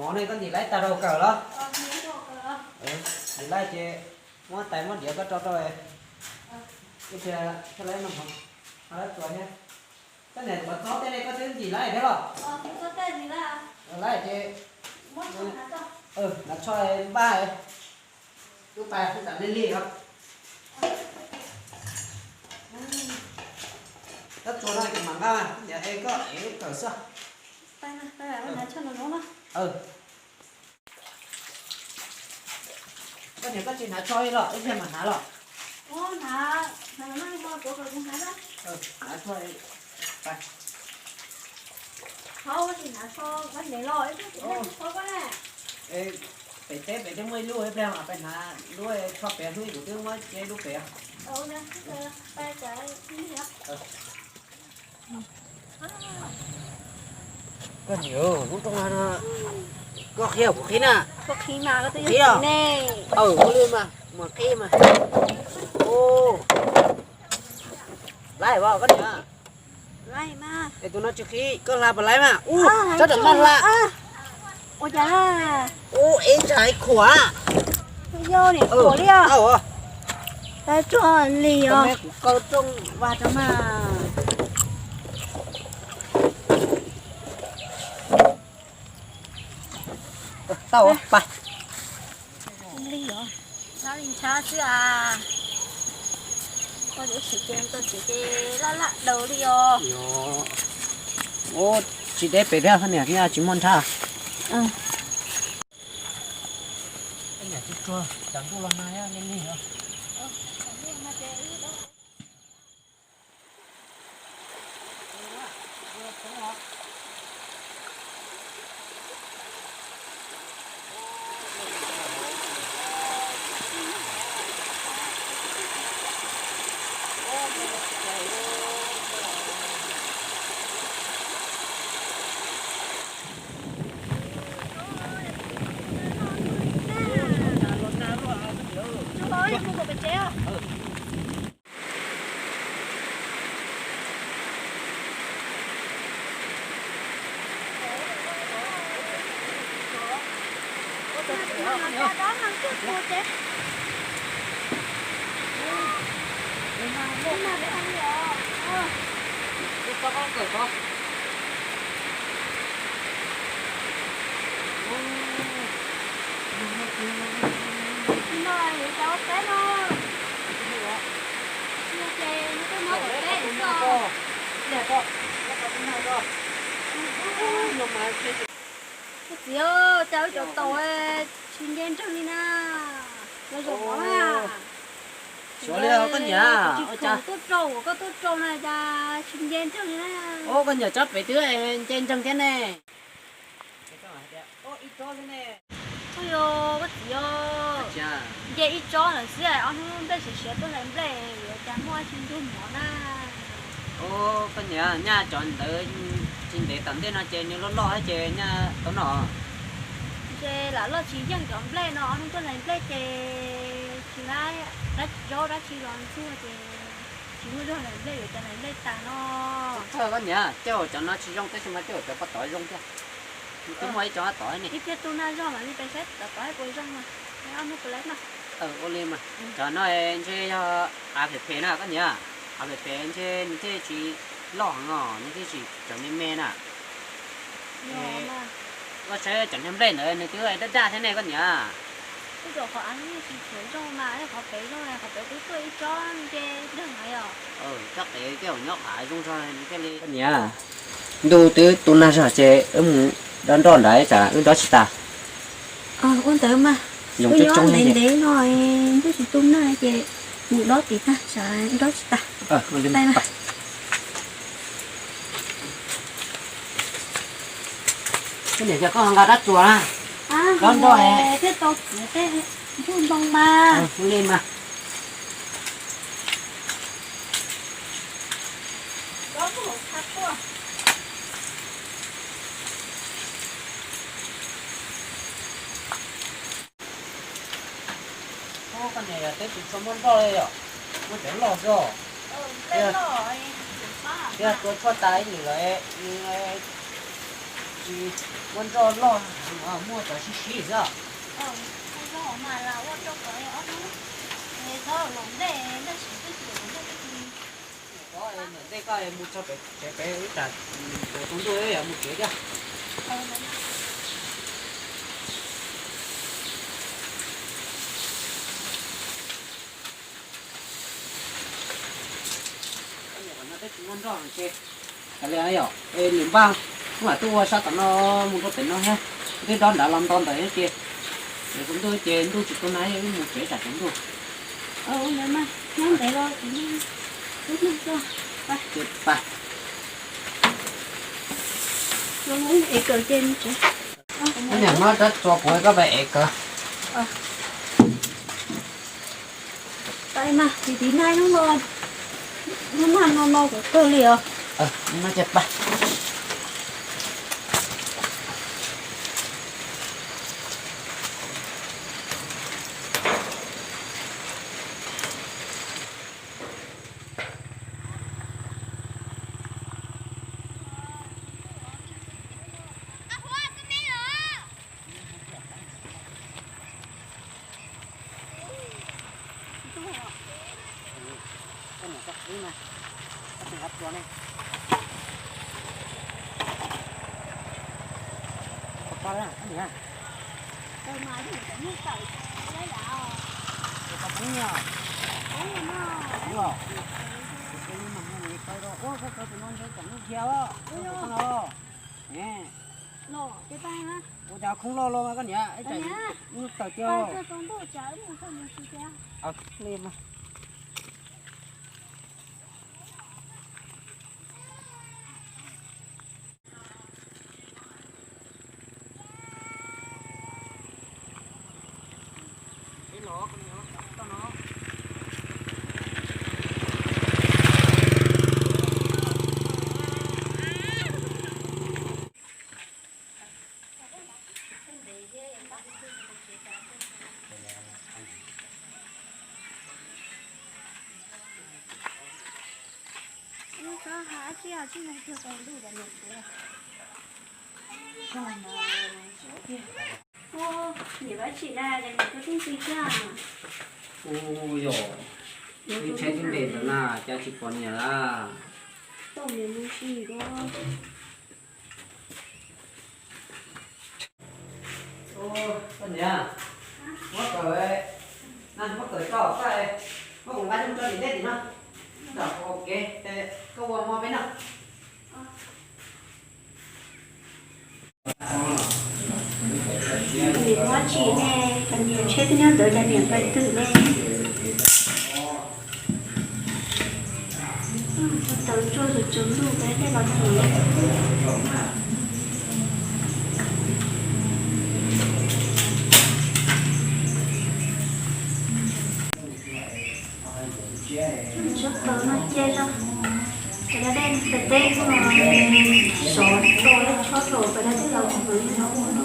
Hov ne koj ntim laib tag rau kawm los? Ntim laib ces muab tais muab diav koj rau rau. Ib pliag thiaj li no hov, lawv tuaj thiab. Koj niam, koj txob tej ne koj twb ntim laib thiab los? Laib ces hnav tsho npaj. Lub pas tam li li os. Tab tsuas no kuv mam nqa, niam es koj ev kawm xwb. Koj niam koj tsis hnav tsho los ib pliag mam hnav los? Hnav tsho. Pem teb pem twb muaj ib lub, ib pliag peb hnav lub tsho pem hnub kuv twb muab cia ib lub pem. Koj niam, lub rooj no koj qhib kuv qhib na. Qhib os. Ua li mas mus qhib mas. Laib os koj niam. Es tus no tsis qhib koj hla puas laib mas. Ub, tsob ram maj hla. Ua cas? Ub, ev tsam khuam. Yog niam khuam li os. Tag tsuag li os. Kuv kaw rooj vag rau mas. Tau, pab. Li os, nab li ntshab xwb as. Koj yuav tsis ces tau tsis ces laj laj daws li os. Ub, tsis deb pem thiab, niam tsis muaj ntshab. Niam tsis tsuag, cas ntuj los nag li li os. Koj txiv, cas wb cov taum tsis nce nreeg li na. Los zaum no na. Xyov li koj niam, tsis khoom tuaj rau uas koj tuaj rau na, cas tsis nce nreeg li na. Ub, koj niam, tsob pem twb nce nreeg thiab ne. Ub, koj txiv, nce ib tsob lawm xwb, ob hnub nplej siav siav tuaj hlais nplej, yuav cas muaj tsis ntug mov na. Ub, koj niam, nyaj cov ntawd tsis ntev tom ntej no ces nws loj loj thiab ces nyaj tau noj. Ntshe lam loj tsis yeej cov nplej no, ob hnub tuaj hlais nplej ces tsis laib zaub dab tsi los ntxuag ces tsis muaj zog hlais nplej, yuav cas hlais nplej tas no. Koj niam, coj cov no tsis zoo tab sis mas coj cov paj tod zoo thiab. Twb muaj ib co tod ne. Ib pliag tu nag zog mam li pes saib tom tod puas zoo mas, ob hnub puas laib noj. Ua li mas, cov no ntshe yog av phem phem na koj niam, av phem phem ntshe nws thiaj tsis loj heev os, nws thiaj tsis cov me me na. Koj saib cov niag nplej ntawd nws twb daj daj thiab ne koj niam. Twb zaum qhov av tsis tshua zoo mas, qhov pem zoo, qhov pem twb tuaj ib tsob nce nreeg na yom. Tsob pem tej zaum nyob qhov av zoo zog nws thiaj li. Koj niam, ntuj twb tu nag zog ces wb mus dob nroj nrad tsam wb dob tsis tas. Ua ntawd mas, wb nyob ntev ntev no ntuj tsis tu nag ces mus dob tim tag tsam wb dob tsis tas. Koj niam, koj ho nqa rab tsuas na, dob nroj thiaj tau txiav tej nplooj ntoo mas. Li mas. Ub, koj niam, yog teb tsis tshua muaj nroj li yom, muaj cov loj xwb os. Yog tua tshuaj tas ib lwm lawm, nws Ua nroj loj, muaj cov sib sib xwb. Ntawm ntej koj mus txog pem tsev pem ib tsam tus ntuj mus tsev thiab. Koj niam, qhov no twb tsis muaj nroj ces, kav liam yom, es lwm npaj kuv mam tuaj ua sab tom no mus rau pem no thiab. Twb dob nrad los nto ntawm ces, es tus ntuj ces ntuj tsis tu na, wb mus tsev tsam tsaus ntuj. Nyob ntev los kuv twb nug koj. Ces pab. Koj niam, muab rab txua kuv, koj pab ev kawg. Pab mas, tiv tiv nag hnub no, hnub nag no no kuv kawg li os. Ces pab. Ua cov khoob loj loj koj niam, ib tsam tawm tiag. Ua yog, ib tsheb tib npe ntawd na cas tsis pom niam lawm. Koj niam, muab kawm, muab kawm tso, muab kuv nqa coj tso tim ntej tim no, tom ua kev, koj ua hmo peb noj. Niam ua tsis ne, cov niam tsheb twb nyob ntawd, cov niam pais twg ne? Tawv tsuag tsuag tsuag ntuj peb tej los txiv. Tsuag tawv no cia zog, peb da dej peb teb sov tau chob rau peb da dej los tsis mam li no ua no.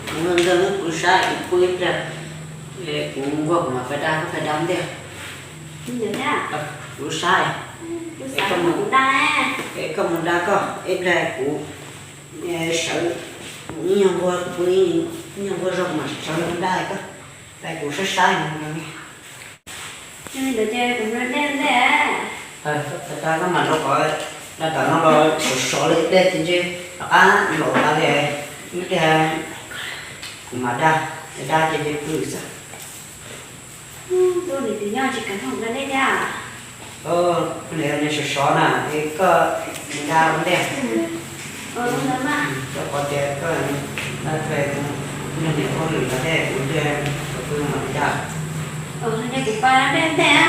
Kuv nqag kuv sab kuv pw ib pliag, kuv nquag kuv mam pais da koj pais da ntej. Kuv sab, es koj mus da koj ib pliag kuv sawv, kuv ib nyuag nquag, kuv pw ib nyuag nquag zog kuv mam sawv da koj, es kuv sab sab. Ntawd ces kuv da ntej ntej. Koj mam rau qhov da tom no los sov sov li dej ces ntshe rov qab nplaum tas li, ib pliag kuv mam da, da ces ntshe pw xwb. Tus niam tsis kam nrog kuv da dej thiab. Niam sov sov na, es koj da ua ntej. Rau qhov tias koj da, kuv nrog niam ua lwm los dej, kuv thiaj pw mam li da. Ces kuv pais da dej ntej.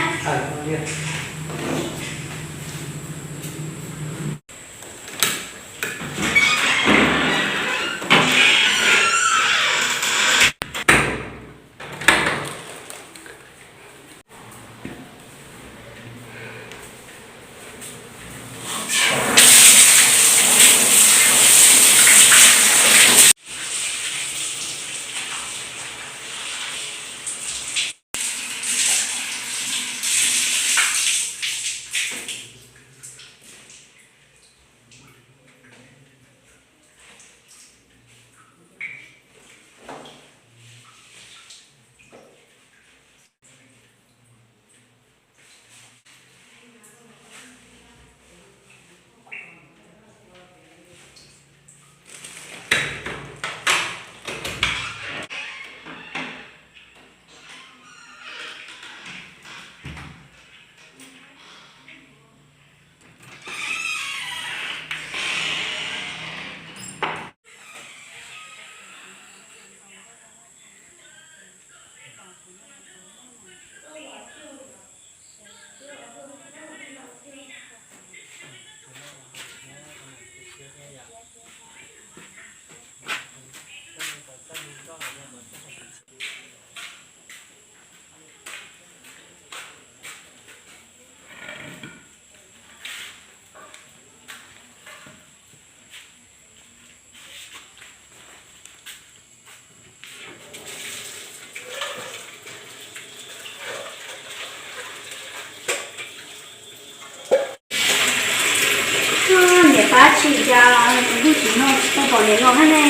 Pab tsis cas, tus hlub tsis no tsis tau pom niam los hab ne.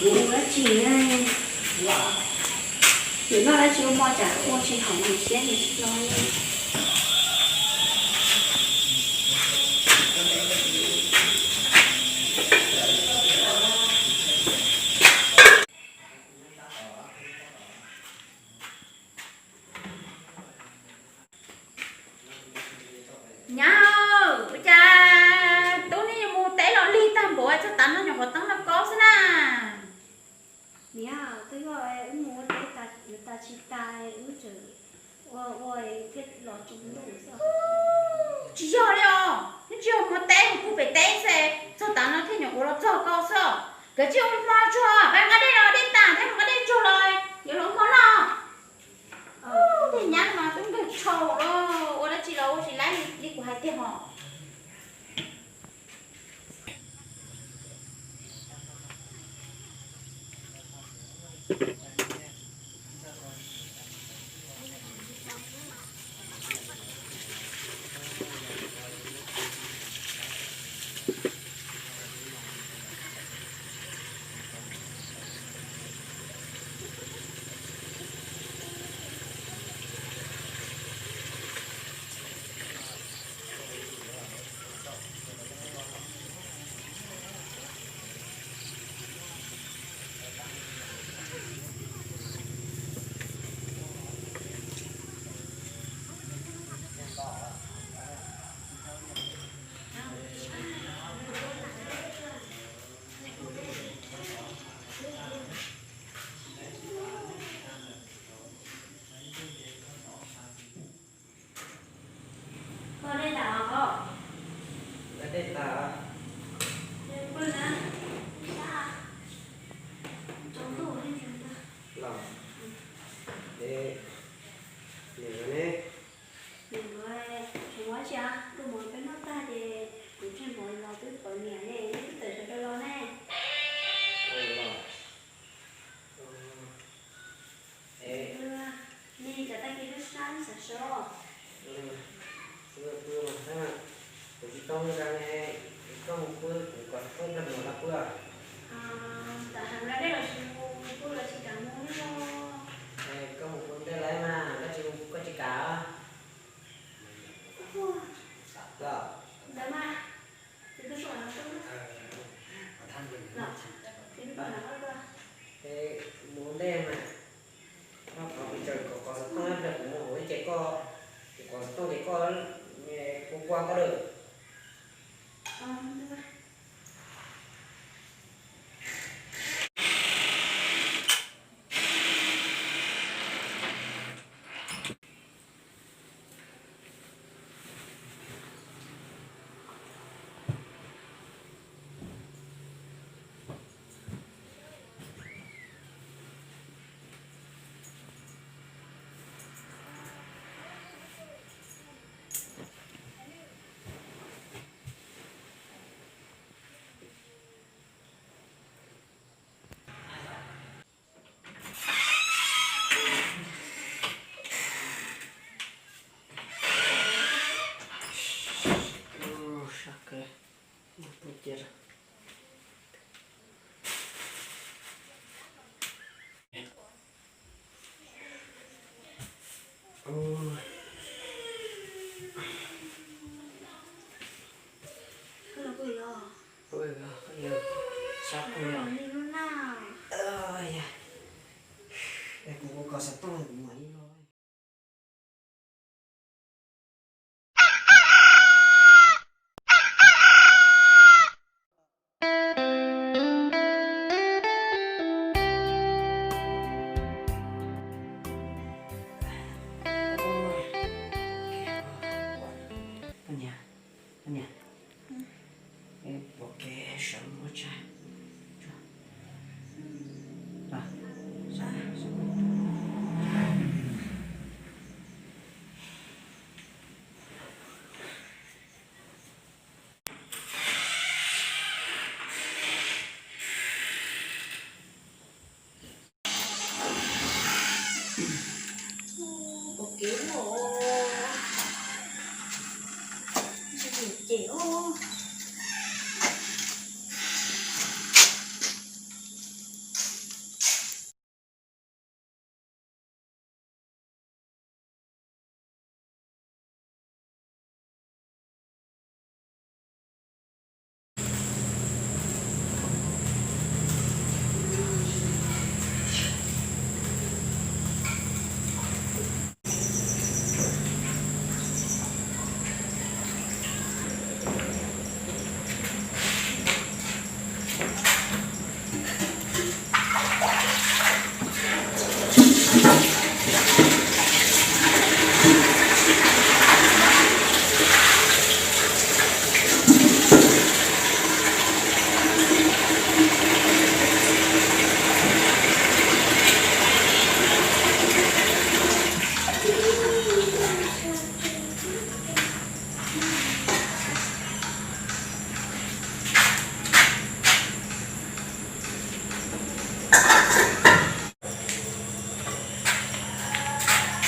Ua dab tsi ne? Tseem noj dab tsi ua hmo cas ua tsis haum siab li no. Nyab, ua cas tub neb yuav mus teb los lig tag npaum, txog tav no nyuam qhuav teeb lauj kaub xwb na. Niam, twb yog wb mus ua teb tas, yuav tas tsis tas wb tseem ua ua thiaj los tsaus ntuj xwb. Tsis yog li os, neb tsis yog mus teb, mus pug pem teb xwb, txog tav no thiaj nyuam qhuav los txog koj xwb. Kav tsij ua hmo tsuag, peb nqa dej los, dej tas thiab nqa dej tsuag los yuav los ua hmo noj. Tej nyab mas tub nkeeg tshau, ua dab tsi los ua tsis laib li kuv hais tiag hos. Koj dej tas os? Dej tas. Los, niam ne? Niam, kuv ua tsis, kuv mus peb noj tag ces kuv tseg mov los twb pom niam ne, neb twb tawm sawv daws los ne. Nej cov tag kis lub sab xav so. Kuv tsis tau mus nrad ne, koj mus pw, kuv kom koj nrog kuv nrog pw. Tam heev no dej los tsis mus pw los tsis kam mus li os. Koj mus pw ntej lawm mas, koj tsis mus koj tsis kam. Los. Ntawd mas, tus tub tsuas no tub. Los, tus tub tsuas no tub. Mus ntej mas. Koj qhov pes tsawg kom kov xov tooj ib pliag kuv mus hauv ib ce koj, kuv kov xov tooj ces koj kuv kua koj lawm. Kuv kov xov tooj kuv mam li los.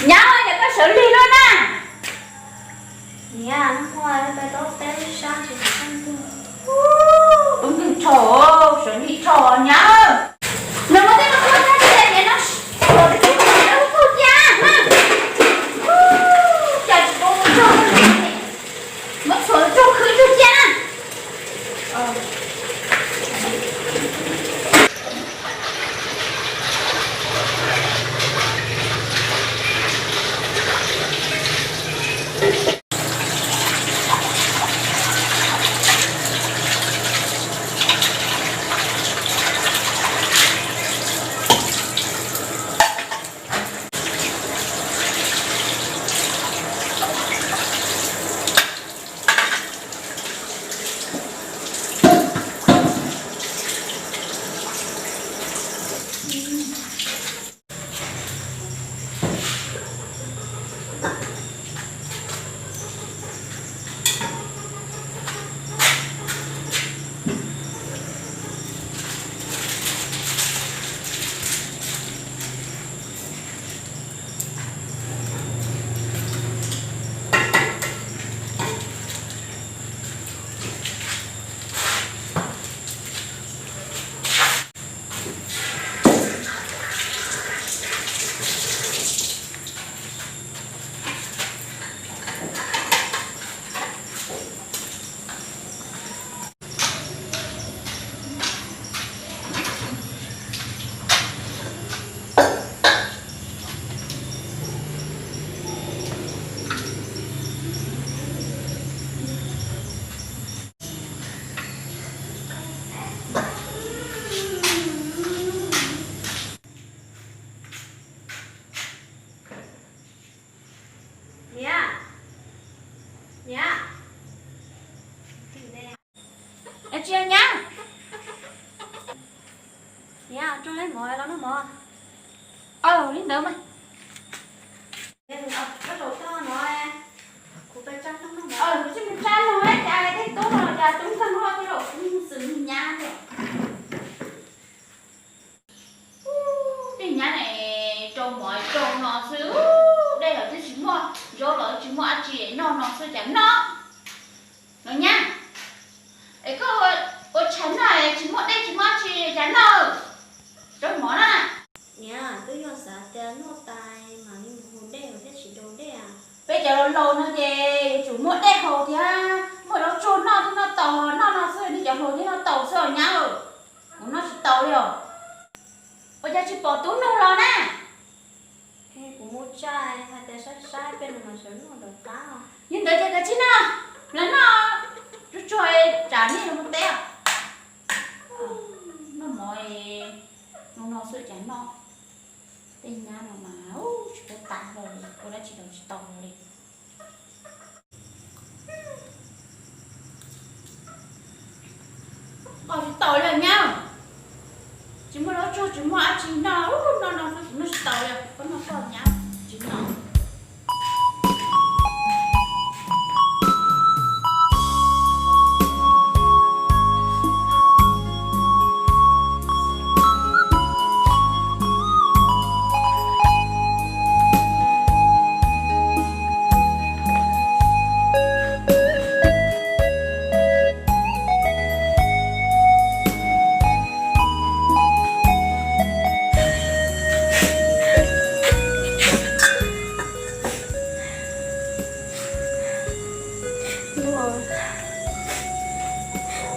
Nyab, yog koj sawv lig luaj na. Niam, hnub no peb tau teb sab tsis tau tub nkeeg. Tub nkeeg tshaj, sawv lig tshaj nyab. Nws muab tej no khuj tag, niam no, txhuav tub nkeeg tub khuj cia na. Cas tsis tau tshaj, muab txhuav tub khwv tug cia na. Niam, niam. Es tsis yog nyab. Niam, rau leb mov los noj mov. Aw, li ntawd mas. Kuv tsis mus tsa no, cas tej tub no cas tub nkeeg luaj li, kuv mus xwb mus nyab li. Tej nyab ne, rau mov rau no xwb, dej los twb tsis muaj, zaub los tsis muaj dab tsi, noj no xwb cas noj. Los nyab, es koj ua tshais noj tsis muaj dej tsis muaj dab tsi cas noj? Rau mov na. Niam, twb yog xav tias noj tas mam li mus haus dej thiab tsis daus dej. Peb cov laus laus no ces yuav tsum muaj dej haus thiab, muaj zaub tsuag noj thiaj noj taus, noj no xwb nej cov hluas thiaj noj taus xwb os nyab. Kuv noj tsis taus li os. Ua cas tsis pom tub nug los na? Kuv mus tsa hais tias saib saib peb no mas sawv noj ntawm qab. Yog ntawd ces kav tsij noj, los noj tsuag tsuag tsam nej los mus teb os. Noj mov no no xwb cas noj. Tej nyab no mas tsis paub tas hlo li, ua dab tsi los tsis tau hlo li. Koj tsis tau li nyab, tsis muaj zaub tsuag tsis muaj dab tsi noj, noj no xwb kuv noj tsis tau li, koj noj koj nyab, tsis noj.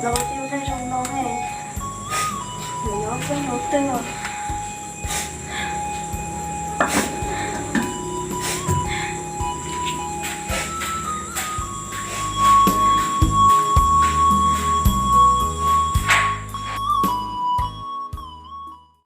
Los ua tej ua neej zoo no ne, yuav nyob peb no twg os?